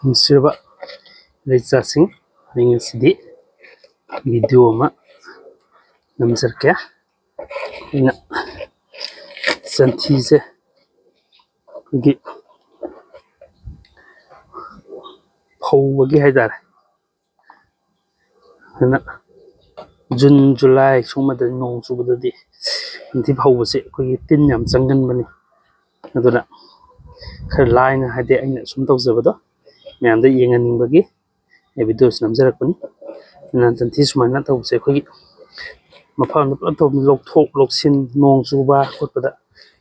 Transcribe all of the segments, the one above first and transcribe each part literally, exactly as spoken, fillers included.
ꯅꯨꯡꯁꯤꯔꯕ ꯂꯩꯆꯥꯁꯤꯡ, ꯑꯩ ꯉꯁꯤꯗꯤ ꯚꯤꯗꯤꯑꯣ ꯑꯃ ꯅꯝꯖꯔꯛꯀꯦ꯫ ꯑꯩꯅ ꯁꯟꯊꯤꯁꯦ ꯑꯩꯈꯣꯏꯒꯤ ꯐꯧꯕꯒꯤ ꯍꯥꯏꯇꯥꯔꯦ, ꯑꯗꯨꯅ ꯖꯨꯟ, ꯖꯨꯂꯥꯏ ꯁꯨꯝꯕꯗ ꯅꯣꯡ ꯆꯨꯕꯗꯗꯤ ꯁꯟꯊꯤ ꯐꯧꯕꯁꯦ ꯑꯩꯈꯣꯏꯒꯤ ꯇꯤꯟ ꯌꯥꯝ ꯆꯪꯒꯟꯕꯅꯤ꯫ ꯑꯗꯨꯅ ꯈꯔ ꯂꯥꯏꯅ, ꯍꯥꯏꯗꯤ ꯑꯩꯅ ꯁꯨꯝ ꯇꯧꯖꯕꯗꯣ ꯃꯌꯥꯝꯗ ꯌꯦꯡꯍꯟꯅꯤꯡꯕꯒꯤ ꯑꯩ ꯚꯤꯗꯤꯑꯣꯁꯤ ꯅꯝꯖꯔꯛꯄꯅꯤ꯫ ꯑꯗꯨꯅ ꯁꯟꯊꯤ ꯁꯨꯃꯥꯏꯅ ꯇꯧꯕꯁꯦ ꯑꯩꯈꯣꯏꯒꯤ ꯃꯐꯝꯗ ꯄꯨꯂꯞ ꯇꯧꯕ, ꯂꯧꯊꯣꯛ ꯂꯧꯁꯤꯟ, ꯅꯣꯡ ꯆꯨꯕ ꯈꯣꯠꯄꯗ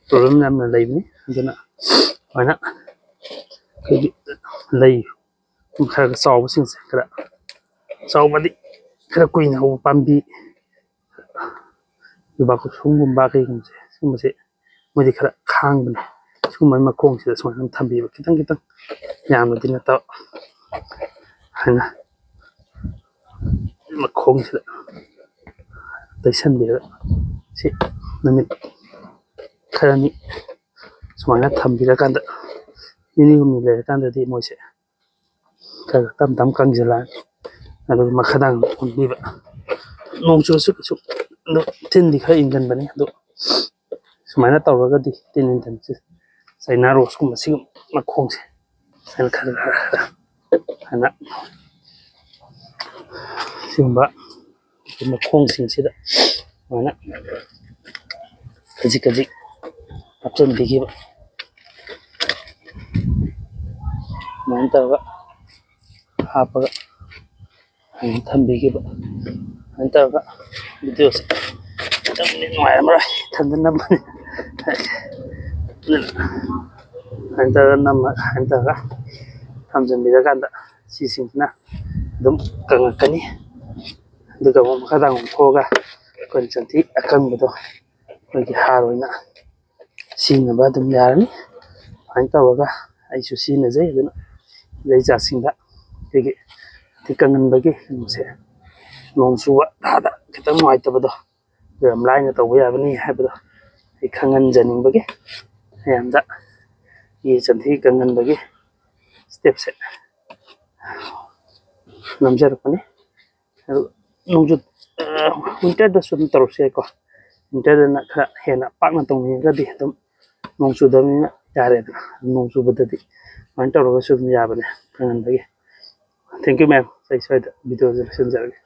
ꯄ꯭ꯔꯣꯕ꯭ꯂꯦꯝ ꯌꯥꯝꯅ ꯂꯩꯕꯅꯤ꯫ ꯑꯗꯨꯅ ꯁꯨꯃꯥꯏꯅ ꯑꯩꯈꯣꯏꯒꯤ ꯂꯩ ꯈꯔ ꯈꯔ ꯆꯥꯎꯕꯁꯤꯡꯁꯦ, ꯈꯔ ꯆꯥꯎꯕꯗꯤ ꯈꯔ ꯀꯨꯏꯅ ꯍꯧꯕ ꯄꯥꯝꯕꯤ, ꯖꯨꯕꯥꯀꯨꯁꯨꯝꯒꯨꯝꯕ ꯀꯩꯒꯨꯝꯕꯁꯦ, ꯁꯤꯒꯨꯝꯕꯁꯦ ꯃꯣꯏꯗꯤ ꯈꯔ ꯈꯥꯡꯕꯅꯦ꯫ ꯁꯤꯒꯨꯝꯕ ꯃꯈꯣꯡꯁꯤꯗ ꯁꯨꯃꯥꯏꯅ ꯊꯝꯕꯤꯕ, ꯈꯤꯇꯪ ꯈꯤꯇꯪ, ꯌꯥꯝꯅꯗꯤ ꯅꯠꯇꯕ, ꯍꯥꯏꯅ ꯃꯈꯣꯡꯁꯤꯗ ꯇꯩꯁꯟꯕꯤꯔꯒ ꯁꯤ ꯅꯨꯃꯤꯠ ꯈꯔꯅꯤ ꯁꯨꯃꯥꯏꯅ ꯊꯝꯕꯤꯔꯀꯥꯟꯗ, ꯅꯤꯅꯤ ꯍꯨꯝꯅꯤ ꯂꯩꯔꯀꯥꯟꯗꯗꯤ ꯃꯣꯏꯁꯦ ꯈꯔ ꯇꯞ ꯇꯞ ꯀꯪꯁꯤꯜꯂꯛꯑꯅꯤ꯫ ꯑꯗꯨꯒ ꯃꯈꯥꯗꯥꯡ ꯍꯨꯟꯕꯤꯕ꯫ ꯅꯣꯡ ꯆꯨꯔꯁꯨ ꯀꯩꯁꯨ, ꯑꯗꯣ ꯇꯤꯟꯗꯤ ꯈꯔ ꯏꯟꯒꯟꯕꯅꯤ꯫ ꯑꯗꯣ ꯁꯨꯃꯥꯏꯅ ꯇꯧꯔꯒꯗꯤ ꯇꯤꯟ ꯏꯟꯒꯟꯕꯁꯦ ꯆꯩꯅꯥ ꯔꯣꯁꯀꯨꯝꯕ ꯁꯤꯒꯨꯝꯕ ꯃꯈꯣꯡꯁꯦ ꯁꯨꯃꯥꯏꯅ ꯈꯔ ꯈꯔ ꯈꯔ ꯍꯥꯏꯅ ꯁꯤꯒꯨꯝꯕ ꯃꯈꯣꯡꯁꯤꯡꯁꯤꯗ ꯁꯨꯃꯥꯏꯅ ꯈꯖꯤꯛ ꯈꯖꯤꯛ ꯍꯥꯞꯆꯤꯟꯕꯤꯈꯤꯕ꯫ ꯑꯗꯨꯃꯥꯏꯅ ꯇꯧꯔꯒ ꯍꯥꯞꯄꯒ ꯑꯗꯨꯃꯥꯏꯅ ꯊꯝꯕꯤꯈꯤꯕ꯫ ꯑꯗꯨꯃꯥꯏꯅ ꯇꯧꯔꯒ ꯚꯤꯗꯤꯑꯣꯁꯦ ꯅꯝꯕꯗꯤ ꯅꯨꯡꯉꯥꯏꯔꯝꯃꯔꯣꯏ, ꯏꯊꯟꯗ ꯅꯝꯕꯅꯤ꯫ ꯑꯗꯨꯅ ꯑꯗꯨꯃꯥꯏꯅ ꯇꯧꯔꯒ ꯅꯝꯃ, ꯑꯗꯨꯃꯥꯏꯅ ꯇꯧꯔꯒ ꯊꯝꯖꯤꯟꯕꯤꯔꯀꯥꯟꯗ ꯁꯤꯁꯤꯡꯁꯤꯅ ꯑꯗꯨꯝ ꯀꯪꯉꯛꯀꯅꯤ꯫ ꯑꯗꯨꯒ ꯑꯃꯨꯛ ꯃꯈꯥꯗ ꯑꯃꯨꯛ ꯊꯣꯛꯑꯒ ꯑꯩꯈꯣꯏꯅ ꯁꯟꯊꯤ ꯑꯀꯪꯕꯗꯣ ꯑꯩꯈꯣꯏꯒꯤ ꯍꯥꯔ ꯑꯣꯏꯅ ꯁꯤꯖꯤꯟꯅꯕ ꯑꯗꯨꯝ ꯌꯥꯔꯅꯤ꯫ ꯑꯗꯨꯃꯥꯏꯅ ꯇꯧꯔꯒ ꯑꯩꯁꯨ ꯁꯤꯖꯤꯟꯅꯖꯩ꯫ ꯑꯗꯨꯅ ꯂꯩꯆꯥꯁꯤꯡꯗ ꯑꯩꯈꯣꯏꯒꯤ ꯁꯟꯊꯤ ꯀꯪꯍꯟꯕꯒꯤ ꯀꯩꯅꯣꯁꯦ ꯅꯣꯡ ꯆꯨꯕ ꯊꯥꯗ ꯈꯤꯇꯪ ꯅꯨꯡꯉꯥꯏꯇꯕꯗꯣ, ꯑꯗꯨ ꯌꯥꯝ ꯂꯥꯏꯅ ꯇꯧꯕ ꯌꯥꯕꯅꯤ ꯍꯥꯏꯕꯗꯣ ꯑꯩ ꯈꯪꯍꯟꯖꯅꯤꯡꯕꯒꯤ ꯃꯌꯥꯝꯗ ꯁꯟꯊꯤ ꯀꯪꯍꯟꯕꯒꯤ ꯁ꯭ꯇꯦꯞꯁꯦ ꯅꯝꯖꯔꯛꯄꯅꯤ꯫ ꯑꯗꯨ ꯅꯣꯡꯖꯨ ꯋꯤꯟꯇꯔꯗꯁꯨ ꯑꯗꯨꯝ ꯇꯧꯔꯁꯨ ꯌꯥꯏꯀꯣ꯫ ꯋꯤꯟꯇꯔꯗꯅ ꯈꯔ ꯍꯦꯟꯅ ꯄꯥꯛꯅ ꯇꯧꯅꯤꯡꯉꯒꯗꯤ ꯑꯗꯨꯝ ꯅꯣꯡ ꯆꯨꯗꯕꯅꯤꯅ ꯌꯥꯔꯦꯗꯅ꯫ ꯅꯣꯡ ꯆꯨꯕꯗꯗꯤ ꯑꯗꯨꯃꯥꯏꯅ ꯇꯧꯔꯒꯁꯨ ꯑꯗꯨꯝ ꯌꯥꯕꯅꯦ ꯀꯪꯍꯟꯕꯒꯤ꯫ Thank you, ma'am. ꯑꯩ ꯁ꯭ꯋꯥꯏꯗ ꯚꯤꯗꯤꯑꯣꯁꯦ ꯂꯣꯏꯁꯤꯟꯖꯔꯒꯦ꯫